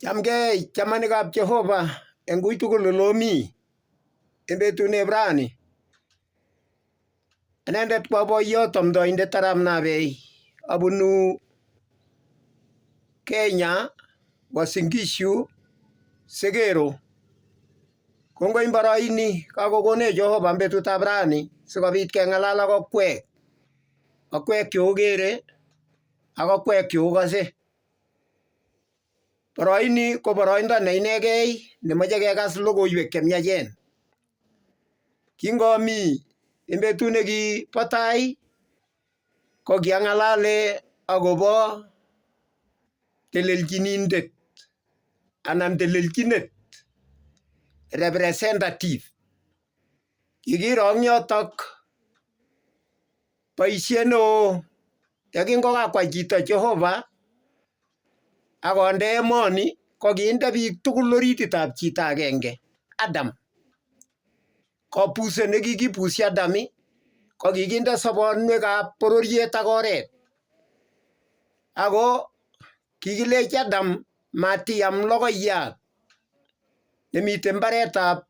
Chamgei chamanikab Jehova eng ui tugul ole omi eng betuneb rani. Anendet ko a boiyot amndoindet arap Nabei. Abunu Kenya, Uasin Gishu, Segero. Kongoi eng boroini kakokonech Jehova eng betutab rani sikobit keng'alal ak akwek. Akwek che ogere ak akwek che ogose. Boroini ko boroindo ne inegei nemoche kekas logoiwek che miachen. Kingomi eng betut nekibo tai ko kiang'alale akobo telelchinindet anan telelchinet representative. Kikiro eng yotok boisiet neo yekingokakwai chito Jehova akonde emoni ko kinde biik tugul orititab chito agenge Adam. Kobuset nekikibusi Adam ko kikinde sobonwekab bororiet ak oret. Ako kikilechi Adam matiam logoiyat nemiten mbaretab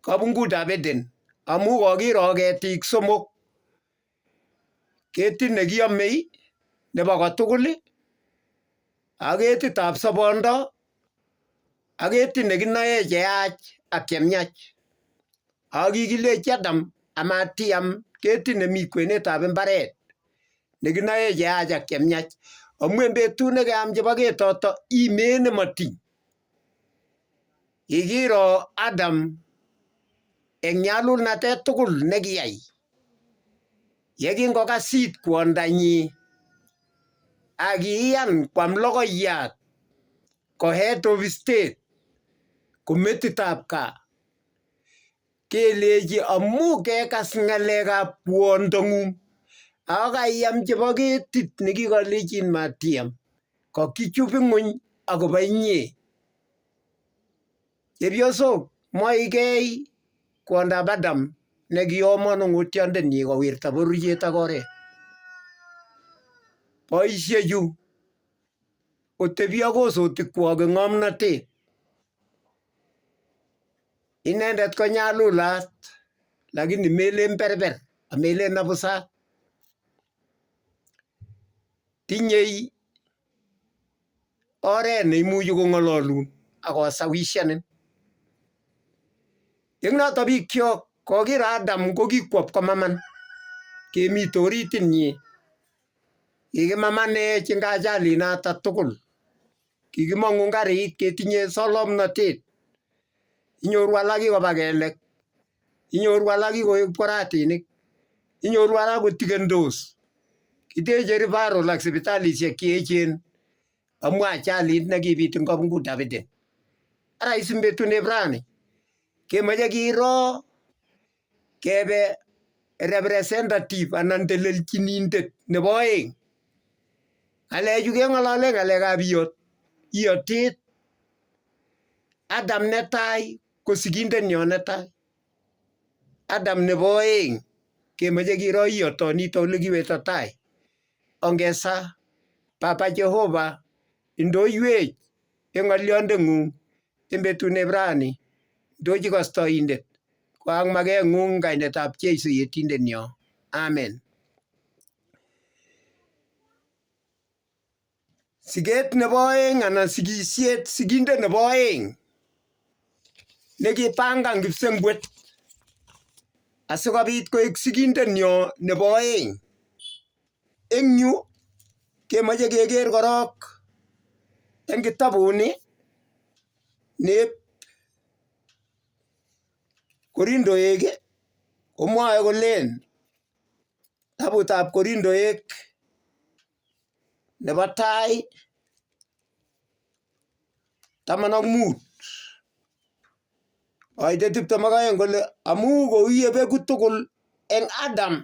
kabungutab Eden amu kokiro ketik somok. Ketit nekiamei nebo kotugul ak ketitab sobondo ak ketit nekinoe cheyach ak chemiach. Ak kikilechi Adam amatiam ketit nemi kwenetab imbaret nekinoe cheyach ak chemiach amu en betut nekeam chebo ketoto imee nemotiny. Kikiro Adam eng nyalulnatet tugul nekiyai yekingokasit kwondanyi akiyan kwam logoiyat ko head of state ko metitab gaa kelechi amu kekas ng'alekab kwondong'ung ako kaiam chebo ketit nekikolechin matiam kokichup ing'uny akobo inye. Chepyosok, mwaigei kwondab Adam nekio manung'otiondenyi kowirta bororiet ak oret. Boisiechu otebi ak osotikwok eng ng'omnotet. Inendet ko nyalulat lakini melen berber amelen abusat. Tinyei oret neimuchi kong'ololun akosawishanin. Eng noto bikyok kokiro Adam kokikwop komaman kemite oritinyi. Kikimamanech eng ajalinoto tugul. Kikimong'u eng karit ketinye solomnotet. Inyoru alak kikoba kelek, inyoru alak kikoek kipkoratinik, inyoru alak kotikendos. Kiteche referral ak sipitalishek che echen amu ajalit nekibit eng kabungutab Eden. Ara isim betuneb rani kemoche kiro kebe representative anan telelchinindet nebo oeng. Ng'alechu keng'olole ng'alekab iyotet. Adam netai ko sigindenyo netai. Adam nebo oeng kemoche kiro iyotonito ole kiwekto tai. Ongesa Baba Jehova indoiwech eng ng'olyondeng'ung eng betuneb rani. Ndochi kostoindet koak makeng'ung eng kainetab Jesu yetindenyo. Amen. Siget nebo oeng anan sigisiet sigindet nebo oeng nekipangan kipsengwet asikobit koek sigindenyo nebo oeng. Eng yu kemoche keker korok eng kitabuni neb Korindoek komwoe kolen kitabutab Korindoek nebo tai 15 koite 22 kole amu kou yebeku tugul eng Adam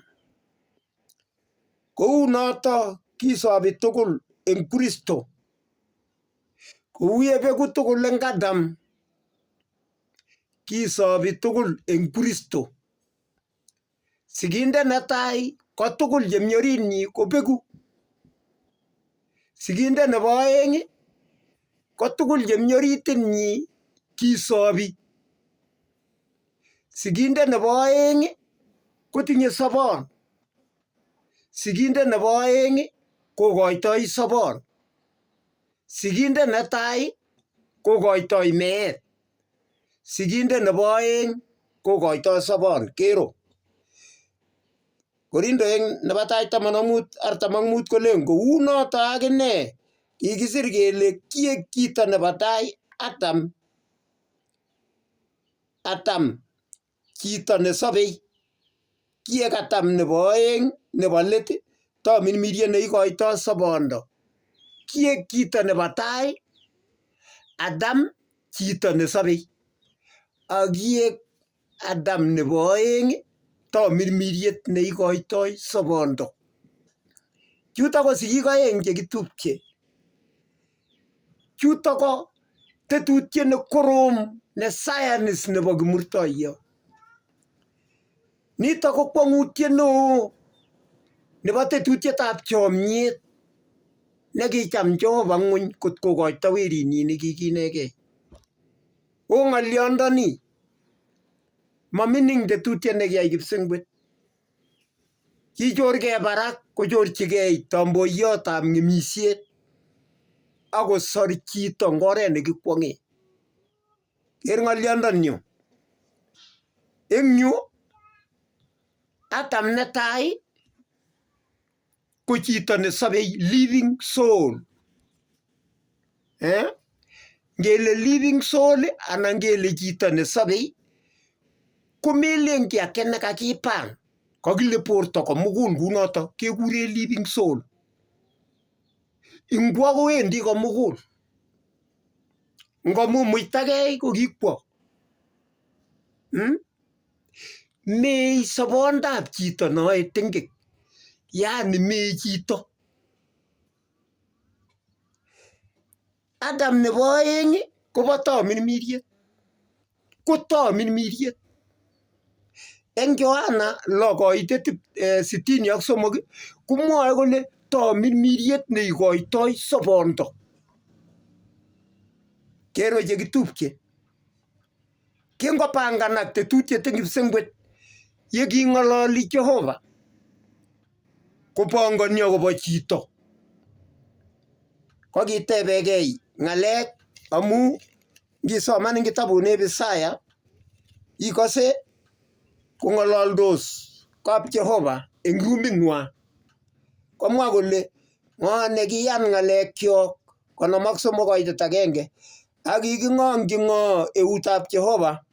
kou noto kisobi tugul eng Kristo. Kou yebeku tugul eng Adam kisobi tugul eng Kristo. Sigindet netai ko tugul chemi oritnyi kobeku. Sigindet nebo oeng Ko tugul chemi oritinyi kisobi. Sigindet nebo oeng kotinye sobon. Sigindet nebo oeng kokoitoi sobon. Sigindet netai kokoitoi meet. Sigindet nebo oeng kokoitoi sobon. Kero. Korindo eng nebo tai 15:45 kolen kounoto akine kikisir kele kiek chito nebo tai Adam, Adam chito nesobei. Kiek Adam nebo oeng nebo let tamirmiriet neikoitoi sobondo. Kiek chito nebo tai Adam chito nesobei. Ak kiek Adam nebo oeng tamirmiriet neikoitoi sobondo. Chutok ko sigik oeng chekitupche. Chutok ko tetutiet ne korom ne science nebo kimurtoiyot. Nitok ko kwong'utiet neo nebo tetutietab chomyet nekicham Jehova ng'wony kot kokoito werinyi nekikinegei. O ng'olyondoni mamining tetutiet nekiyai kipsengwet. Kichorgei barak kochorchigei tomboiyotab ng'emisiet akosor chito eng oret nekikwong'e. Ker ng'olyondoni. Eng yu Adam netai ko chito nesobei living soul. Eh? Ngele living soul anan ngele chito nesobei komelen kiy ake nekakipan kakile borto komugul kunoto kekure living soul. Ingwo kowendi komugul. Ngomumuitagei ko kikwo. Mei sobondab chito noe tengek. Yaani mee chito. Adam nebo oeng kobo tamirmiriet. Ko tamirmiriet. Eng Yohana 6:63 komwoe kole tamirmiriet neikoitoi sobondo. Kero chekitupche. Kingopanganak tetutiet eng kipsengwet yeking'ololi Jehova kopongoni akobo chito. Kokitebekei ng'alek amu ngisoman eng kitabut neb Isaya ikose kong'ololdos kap Jehova eng rumitng'wa. Komwa kole ng'o nekiyan ng'alekyok 53:1 ak kiking'ong'ji ng'o eutab Jehova?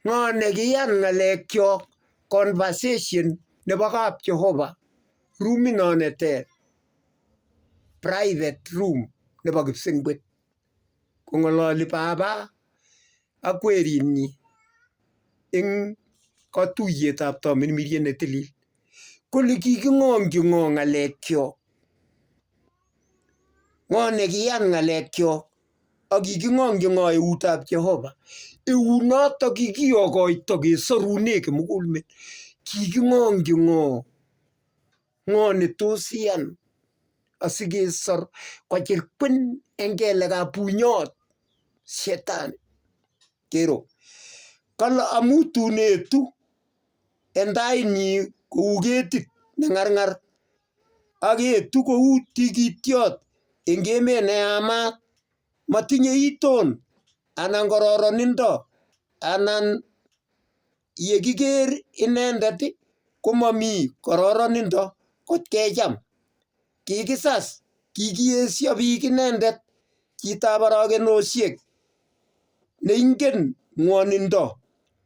Ng'o nekiyan ng'alekyok conversation nebo kap Jehova rumit no neter private room nebo kipsengwet kong'ololi baba ak werinyi eng katuiyetab tamirmiriet netilil. Kole kiking'ong'ji ng'o ng'alekyok? Ng'o nekiyan ng'alekyok? Ak kiking'ong'ji ng'o eutab Jehova? Eunoto kikiyokoito kesorune kimugulmet. Kiking'ong'ji ng'o? Ng'o netos iyan asikesor kochirkwin eng kelekab bunyot shetani? Kero. Kale amu tun etu en tainyi kou ketit neng'arng'ar ak etu kou tikityot eng emet neyamat. Matinye iton anan kororonindo anan yekiker inendet komomi kororonindo kot kecham. Kikisas, kikiesio biik inendet chitab orokenosiek neingen ng'wonindo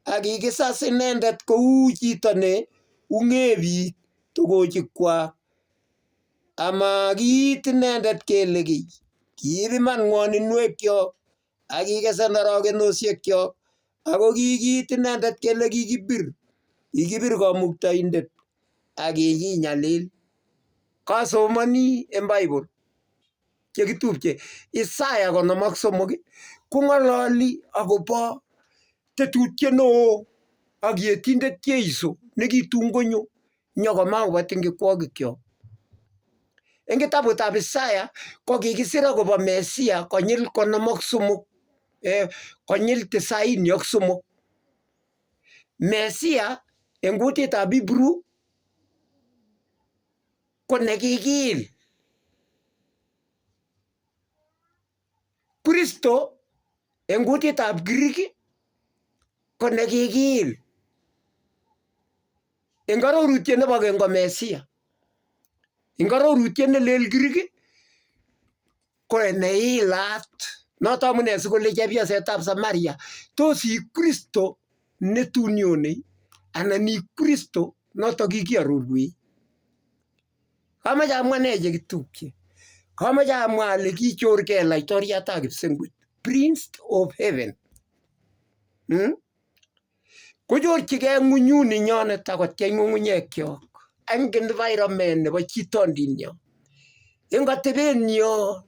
ak kikisas inendet kou chito ne ung'e biik togochikwak ama kiit inendet kele kiy. Kiib iman ng'woninwekyok ak kikesen orokenosiekchok ako kikiit inendet kele kikibir. Kikibir kamuktaindet ak kikinyalil. Kasomoni eng Bible chekitupche. Isaya 53 kong'ololi akobo tetutiet neo ak yetindet Jeiso nekitun konyo nyokomwa akobo tingikwokikyok. Eng kitabutab Isaya ko kikisir akobo Mesia konyil 53, konyil 93. Mesia eng kutitab Hebrew ko nekikiil. Kristo eng kutitab Greek ko nekikiil. Eng arorutiet nebo keny ko Mesia. Eng arorutiet ne lel Greek ko neilat. Noto amune sikole chepyosetab Samaria, tos ii Kristo netun nyonei anan ii Kristo noto kikiarorwech. Kamache amwa ne chekitupche? Kamache amwa ale kichorgei laitoriatab Kipsengwet, Prince of Heaven. Kochorchigei ng'unyut ninyonet akotyech ng'ung'unyek kyok eng environment nebo chitondinyo. Eng atebenyo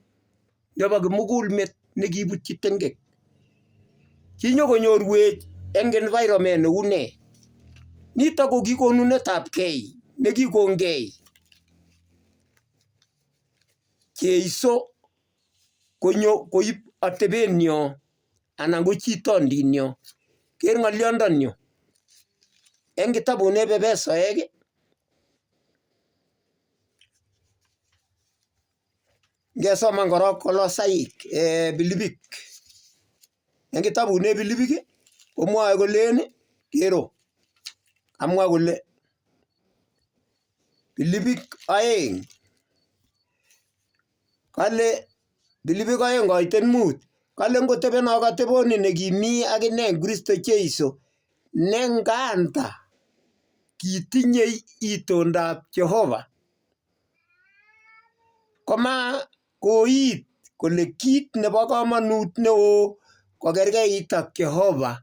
nebo kimugulmet nekibutyi tengek. Kinyokonyorwech eng environment neu nee? Nitok ko kikonunetabgei nekikongei Jeiso konyo koib atebenyo anan ko chitondinyo. Ker ng'olyondoni eng kitabut nebo Efesoek ngesoman korok Kolosaik, Pilipik. Eng kitabut ne Pilipik komwoe kolen kero kamwa kole Pilipik 2 kale Pilipik 2:5 kale ngotebenok ateboni nekimi akine eng Kristo Jeiso ne nganda kitinyei itondab Jehova koma koit kole kit nebo komonut neo kokerkeit ak Jehova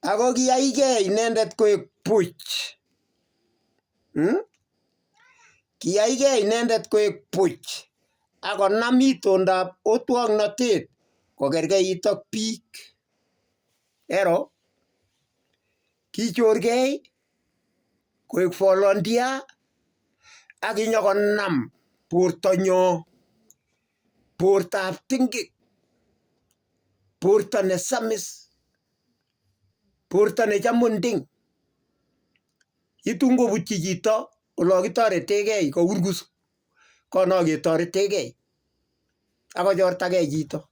ako kiyaigei inendet koek buch. Kiyaigei inendet koek buch akonam itondab otwoknotet kokerkeit ak biik. Ero kichorgei koek volunteer ak kinyokonam bortonyo, bortab tingik, borto nesamis, borto nechamunding. Yitun kobutyi chito olo kitoretegei kourkus kono ketoretegei akochortagei chito.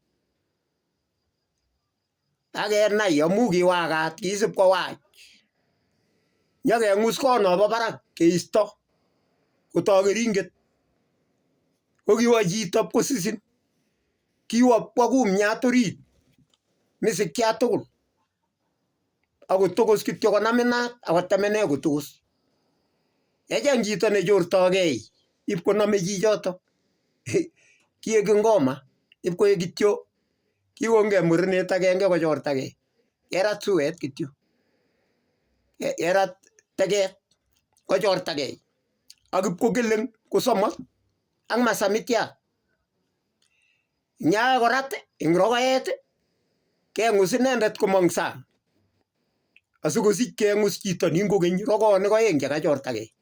Akenai amu kiwakat kiisib kowach. Nyokengus konobo barak keisto kotok keringet. Ko kiwo chito pkosisin. Kiwo pkwo kumyat orit misikyat tugul. Akotokos kityo konam inat akotemene kotokos. Yecheng chito nechortogei ipkonome chichoto. Kiek ngoma ipkoek kityo kikongei murenet agenge kochortagei. Kerat suet kityo. Kerat teket kochortagei. Ak ipkokeleng kosomok ak masamitiat. Nyakorat eng rokoet kengus inendet komong sang. Asikosich kengus chito nin kokeny rokonik oeng chekachortagei.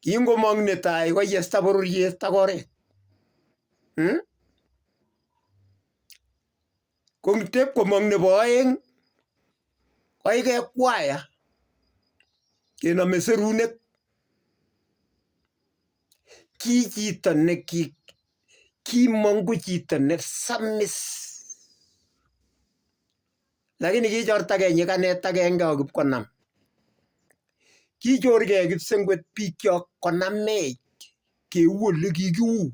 Kingomong netai koyesta bororiet ak oret. Kongtep komong nebo oeng koikekwaya kenome serunek. Ki chito ne kimongu chito nesamis. Lakini kichortagei nyikanet agenge ak ipkonam. Kichorgei Kipsengwet bikyok konamech keu ole kikiu.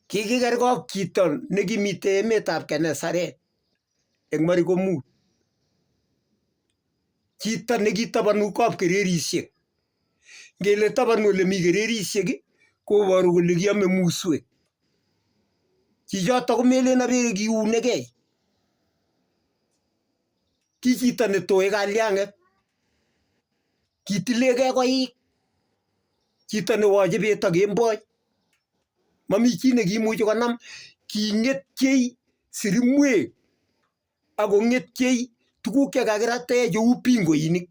Kikikergok chito nekimite emetab Genesaret eng Mariko 5. Chito nekitobonu kapkererisiek. Ngele tobonu ole mi kererisiek koboru kole kiome muswek. Chichoto komelen abere kiunegei. Ki chito netoe kalyang'et. Kitilegei koik. Chito newoche bet ak kemboi. Mami chi nekiimuchi konam. King'etyei sirimwek akong'etyei tuguk chekakirate cheu pingoinik.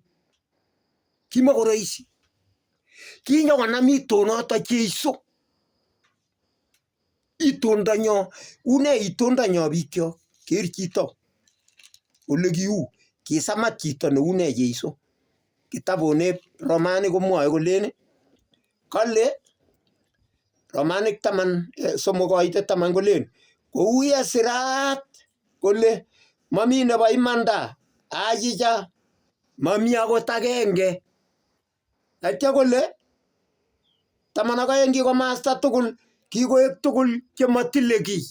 Kimokoroisi. Kinyokonam itonoto Jeiso. Itondonyo, une itondonyo bikyok? Ker chito ole kiu, kisamat chito neu ne Jeiso. Kitabuni Romanik komwoe kolen kale Romanik 13:10 kolen kou ye sirat kole mami nebo imanda achicha mami akot agenge. Atya kole 12 kikomasta tugul kikoek tugul chematile kiy.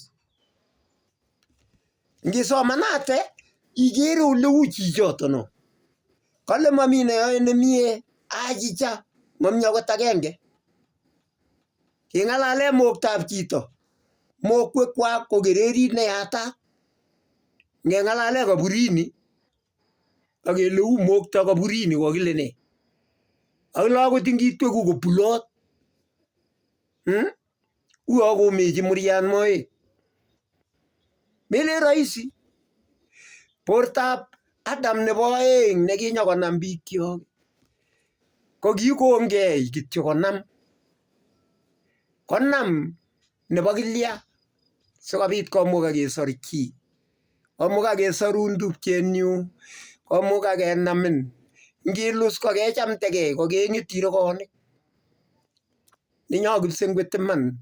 Ngisomanate ikere ole u chichoto no. Kale mami neyoe nemie achicha mami akot agenge. King'alale moktab chito mokwekwak ko kererit neyatat. Ngeng'alale kaburini ak kele u mokto kaburini kokile ne. Akile akot ngitweku kobulot. Uyo komechi muriat moet. Melen rahisi. Bortab Adam nebo oeng nekinyokonam bikyok ko kikongei kityo konam. Konam nebo kilya sikobit komukak kesor chi. Komukak kesorun tupchenyu. Komukak kenamin. Ngilus kokechamtegei kokeng'etyi rogonik. Ninyo kipsengwet iman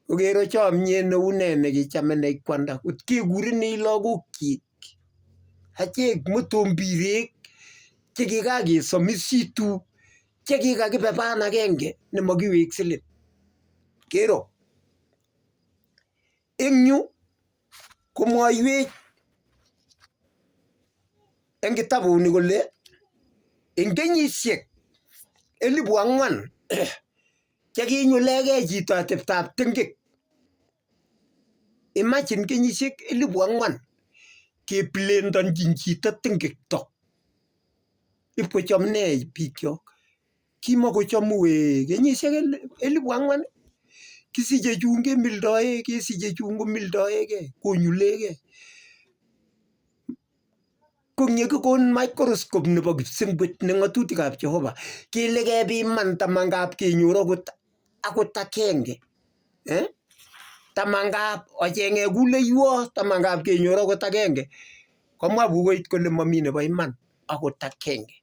okere chomyet neu ne nekichamenech kwanda kot kekurenech lagokyik achek motombirek chekikakesomisitu chekikakibe ban agenge nemokiweksei let. Kero eng yu komwoiwech eng kitabuni kole eng kenyisiek 4,000 chekinyulegei chito ateptab tengek. Imagine kenyisiek 4,000 keplendonchin chito tengekto. Ipkocham nee bikyok? Kimokochomu wee kenyisiek 4,000 kisiche chun kemildoe kesiche chun komildoegei konyulegei. Ko ngekikon microscope nebo kipsengwet ne ng'atutikab Jehova kele kepiman tamangap kenyor akot agenge. Tamangap ocheng'e kuleiwo tamangap kenyor akot agenge. Komwa bukuit kole mami nebo iman akot agenge.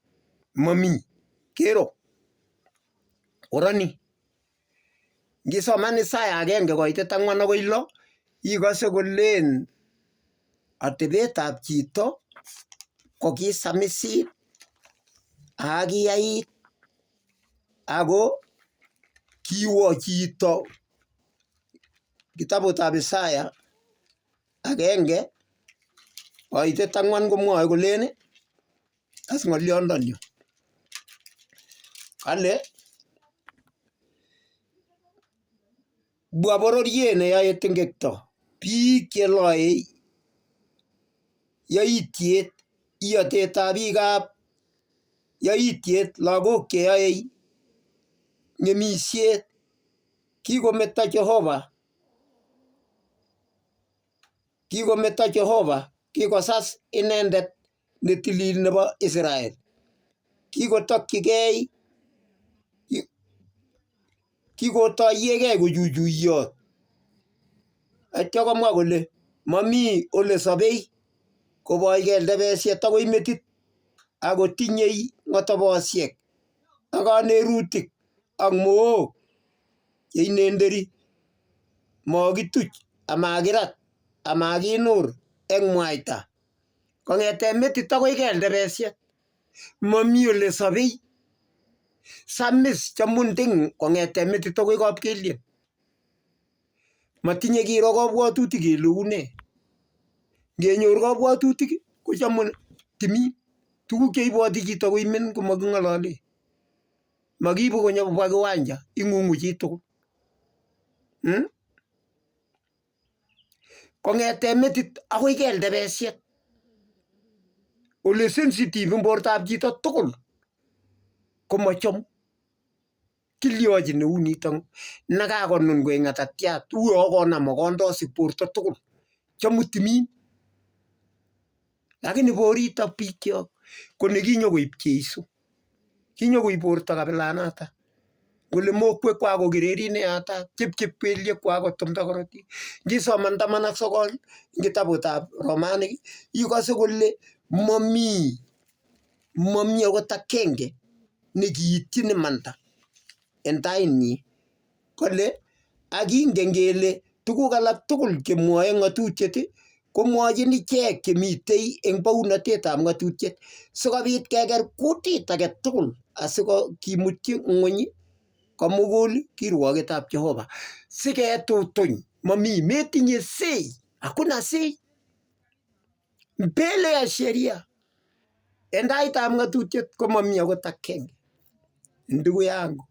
Mami. Kero. Oroni. Ngisoman Isaya 1:4-6 ikose kolen atebetab chito kokisamisit ak kiyait ako kiwo chito kitabutab Isaya 1:4 komwoe kolen kas ng'olyondoni kale bwa bororiet neyoe tengekto biik cheloe yoityet iyotetab biikab yoityet lagok cheyoe ng'emisiet kikometo Jehova kikometo Jehova kikosas inendet netilil nebo Israel. Kikotokyigei kikotoyegei kochuchuiyot. Atya komwa kole mami ole sobei koboch keltebesiet akoi metit akotinyei ng'otobosiek ak kanerutik ak mook cheinenderi mokituch amakirat amakinur eng mwaita kong'ete metit akoi keltebesiet. Mami ole sobei. Samis chamun ting kong'ete metit akoi kapkelyen. Matinye kiro kabwatutik kele une. Ngenyor kabwatutik kochamun timin. Tuguk cheibwoti chito koimen komaking'alale. Makiibu konyo kobwa kiwanja ing'ung'u chitugul. Kong'ete metit akoi keltebesiet. Ole sensitive eng bortab chito tugul komochom. Kilyochi neu nitok nekakonun koek ng'atatiat uyo konam mokondosik borto tugul. Chomu timin. Lakini boritok bikyok ko nekinyokoib Jeiso. Kinyokoib borto kabilanata. Kole mokwekwak ko kererit neyatat, chepchep kelyekwak kotumda korotik. Ngisoman 19 eng kitabutab Romanik ikose kole momi akot akenge nekiityin imanda en tainyin. Kole akingen kele tuguk alak tugul chemwoe ng'atutiet komwochin ichek chemitei eng bounotetab ng'atutiet sikobit keker kutit age tugul asikimutyi ng'weny komugul kirwoketab Jehova siketutuny momi metinye say hakuna say mbele ya sheria en taitab ng'atutiet komomi akot akenge ndugu yangu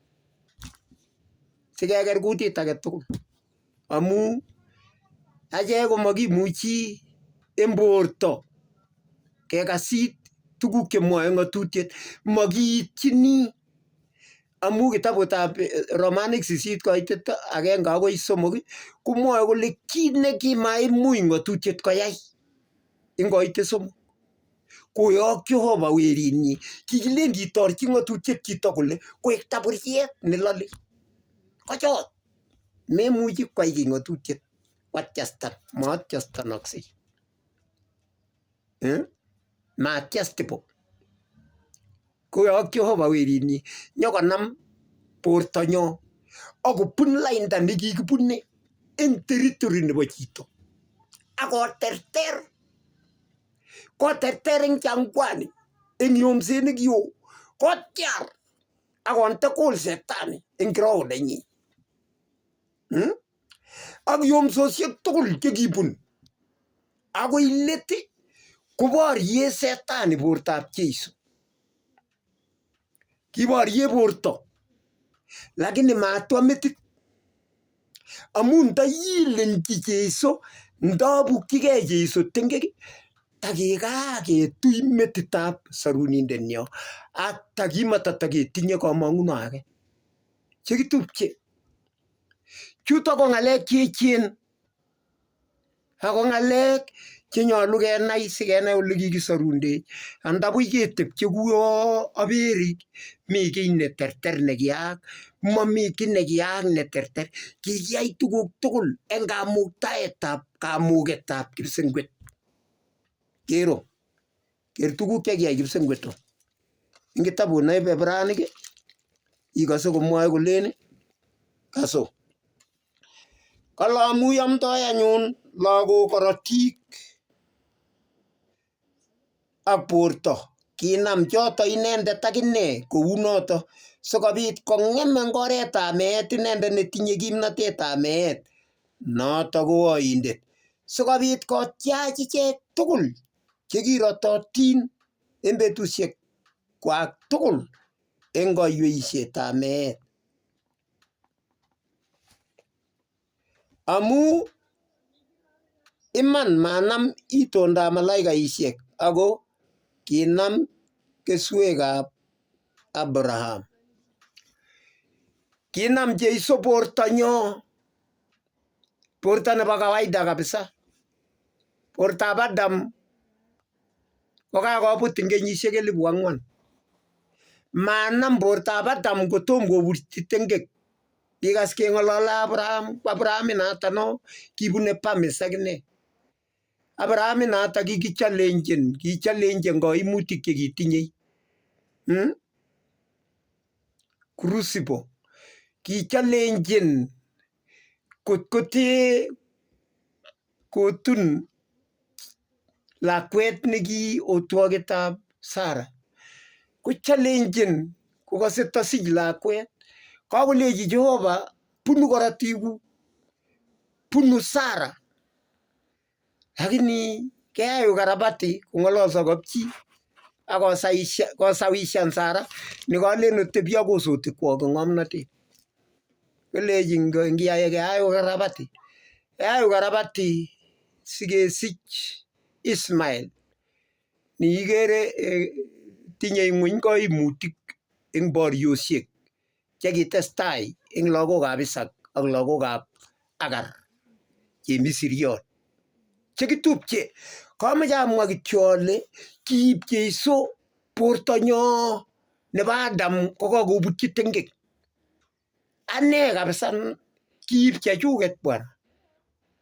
sikeker kutit age tugul amu achek komokimuchi en borto kekasit tuguk chemwoe ng'atutiet mokiityini amu kitabutab Romanik 8 koitet 1 akoi 3 komwoe kole kit nekimaimuch ng'atutiet koyai en koitet somok koyok Jehova werinyin. Kikilen kitorchi ng'atutiet chito kole koik taburyet nelole. Kochot memuchi kwai kiy ng'atutiet kwatiastan maatiastanoksei. Maadjustable. Koyok Jehova werinyin nyokonam bortonyon akobun lainda nekikibune en territory nebo chito akoterter koterter en jangwani en yomset nekioo kotyar akonde goal setani en ground nenyin. Ak yomsosiek tugul chekibun akoi let koborye setani bortab Jeiso. Kiborye borto lakini matwa metit amun ndoyilenchi Jeiso ndobukyigei Jeiso tengek takikaketui metitab sorunindenyo ak takimatotoketinye komong'uno age. Chekitupche. Chutok ko ng'alek cheechen ako ng'alek chenyolu kenai sikenai ole kikisorundech. Andabuch ketepche kuyo aberik mi kiy neterter nekiyaak momi kiy nekiyaak neterter. Kikiyai tuguk tugul eng kamuktaetab kamugetab kipsengwet. Kero ker tuguk chekiyai kipsengwet. Eng kitabut nebo Ibranic ikose komwoe kolen kaso. Kole amu yomdoi anyun lagok korotik ak borto kinam choto inendet akine kounoto sikobit kong'em eng oretab meet inendet netinye kimnatetab meet noto ko oindet sikobit kotyach ichek tugul chekirototin en betusiek kwak tugul eng kaiweisietab meet. Amu iman manam itondab malaikaisiek ako kinam keswekab Abraham. Kinam Jeiso bortonyo, borto nebo kawaida kabisa. Bortab Adam kokakobut eng kenyisiek 4,000. Manam bortab Adam kotom koburchi tengek. Kikas keng'olole Abraham, ko Abraham inato no kibune Bamis akine. Abraham inato kikichallengen, kichallengen koimutik chekitinye. Crucible. Kichallengen kot kotee kotun lakwet neki otwokitab Sarah. Ko challengen kokose tasich lakwet. Kakolechi Jehova bunu korotikuk, bunu Sarah. Lakini keyai ukarabati kong'ololso kapchi ak kosawishan Sarah nekolen otebi ak osotikwok eng ng'omnotet. Kolechi ngiyai keyai ukarabati, keyai ukarabati sikesich Ismael niikere tinye ng'weny koimutik eng boriosiek chekitestai eng lagokab Isaac ak lagokab Agar chemisiriot chekitupche. Kamoche amwa kityo ale kiib Jeiso bortonyo Nebo Adam kokakobutyi tengek. Ane kabisa kiib chechuket bwana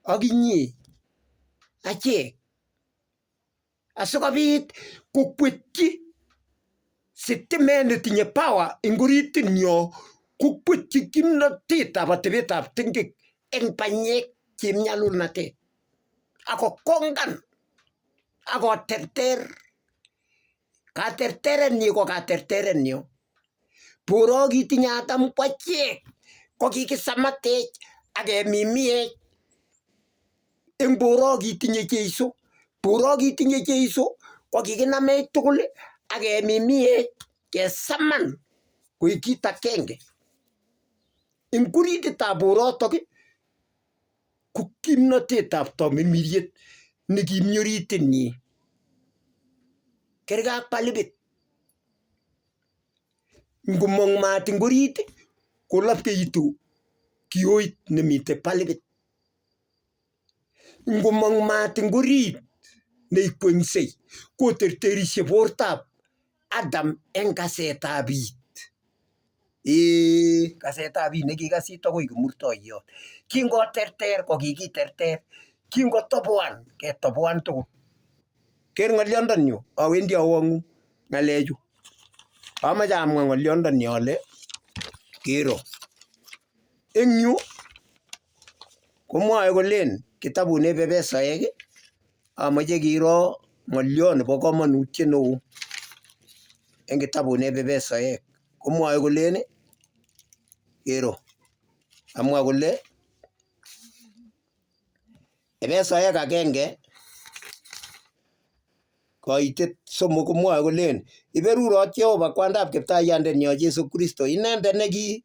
ak inye achek asikobit kokwetyi sitimet netinye power eng oritinyo kokwetyi kimnotetab atebetab tengek eng banyek chemnyalulnatet akokongan akoterter katerterenyi ko katerterenyo Boro kitinye Adam ko achek ko kikisamatech ak kemimiech eng boro kitinye Jeiso. Boro kitinye Jeiso ko kikinamech tugul ak kemimiech kesaman koek kit akenge. Eng orititab borotok ko kimnotetab tamirmiriet nekimi oritinyi. Kerkei ak balibit. Ngomong maat eng orit kolapkeitu kioit nemitei balibit. Ngomong maat eng orit neikwengsei koterterishe bortab Adam eng kasetab it. Ee kasetab it nekikas it akoi kimurtoiyot. Kingoterter ko kikiterter, kingotoboan ketoboan tugul. Ker ng'olyondoni awendi awong'u ng'alechu. Amache amwa ng'olyondoni ale kero. Eng yu komwoe kolen kitabut nebo Efesoek amache kiro ng'olyo nebo komonutiet neo eng kitabut nebo Efesoek komwoe kolen kero amwa kole Efesoek 1 koitet 3 komwoe kolen iberurot Jehova kwandab kiptaiyandenyo Jesu Kristo inendet neki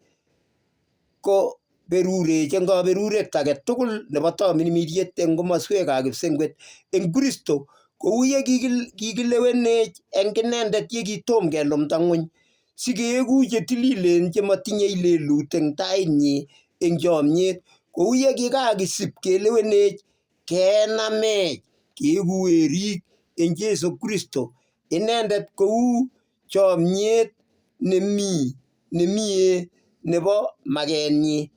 ko berurech eng kaberuret age tugul nebo tamirmiriet eng komoswekab kipsengwet eng Kristo kou ye kikilewenech eng inendet ye kitom kelumda ng'wony sikeeku chetililen chematinyei lelut eng tainyi eng chomyet kou ye kikakisip kelewenech kenamech keeku werik eng Jesu Kristo inendet kou chomyet nemie nebo makenyi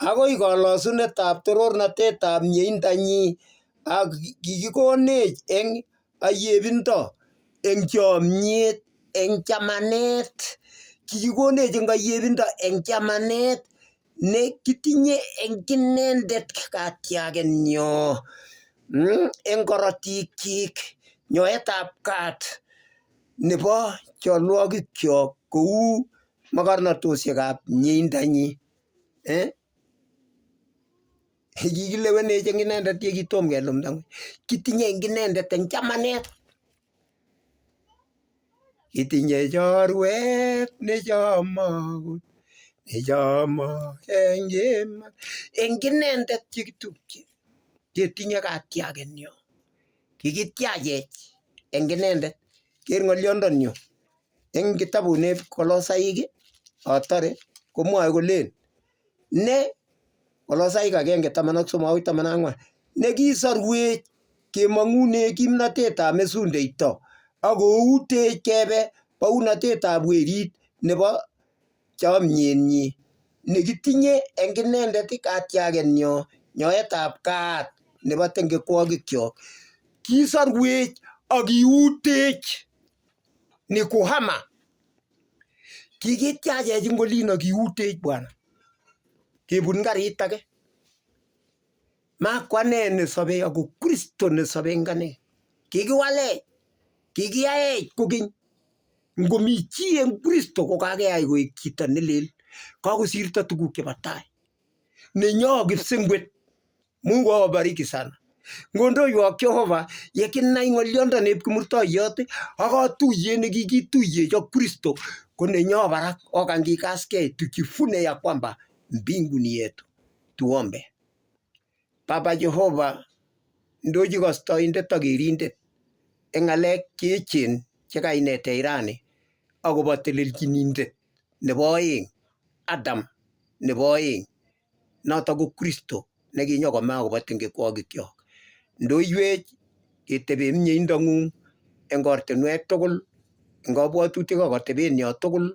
akoi kolosunetab torornatetab mieindanyi ak kikikonech eng ayebindo eng chomyet eng chamanet kikikonech eng ayebindo eng chamanet ne kitinye eng inendet katiakenyo eng korotikyik nyoetab kat nebo cholwokikyok kou mokornatoshekab mieindanyi. Kikilewenech eng inendet ye kitom kelumda ng'weny. Kitinye eng inendet eng chamanet. Itinye chorwet nechomo nechomo eng iman. Eng inendet chekitupche ketinye katiakenyo. Kikitiachech eng inendet. Ker ng'olyondoni eng kitabut neb Kolosaik atore komwoe kolen ne Kolosaik 1:13 akoi 14 nekisorwech kemong'une kimnatetab mesundeito ak koutech kebe bounatetab werit nebo chomyenyi nekitinye eng inendet katiakenyo nyoetab kaat nebo tengekwokikyok. Kisorwech ak kiutech ni kuhama. Kikitiachech eng olin ak kiutech bwana kebun karit age. Makwa ane nesobei ako Kristo nesobei eng ane. Kikiwalech, kikiyaech kokeny. Ngomi chi eng Kristo ko kakeyai koek chito nelel. Kakosirto tuguk chebo tai. Nenyo kipsengwet. Mungu awabariki sana. Ngondoiwok Jehova ye kinai ng'olyondonib kimurtoiyot ak katuiyet nekikituiyech ak Kristo ko nenyo barak okany kikaskei tujivune ya kwamba mbingu ni yetu. Tuombe. Baba Jehova ndochi kostoindet ak kerindet eng ng'alek cheechen chekainetech rani akobo telelchinindet nebo oeng Adam nebo oeng notok ko Kristo nekinyokome akobo tengekwokikyok. Ndoiywech ketebe mieindong'ung eng ortinwek tugul. Eng kabwatutik ak atebenyo tugul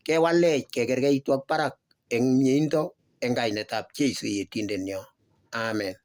kewalech kekerkeitu ak barak eng mieindo eng kainetab Jesu Yetindenyo. Amen.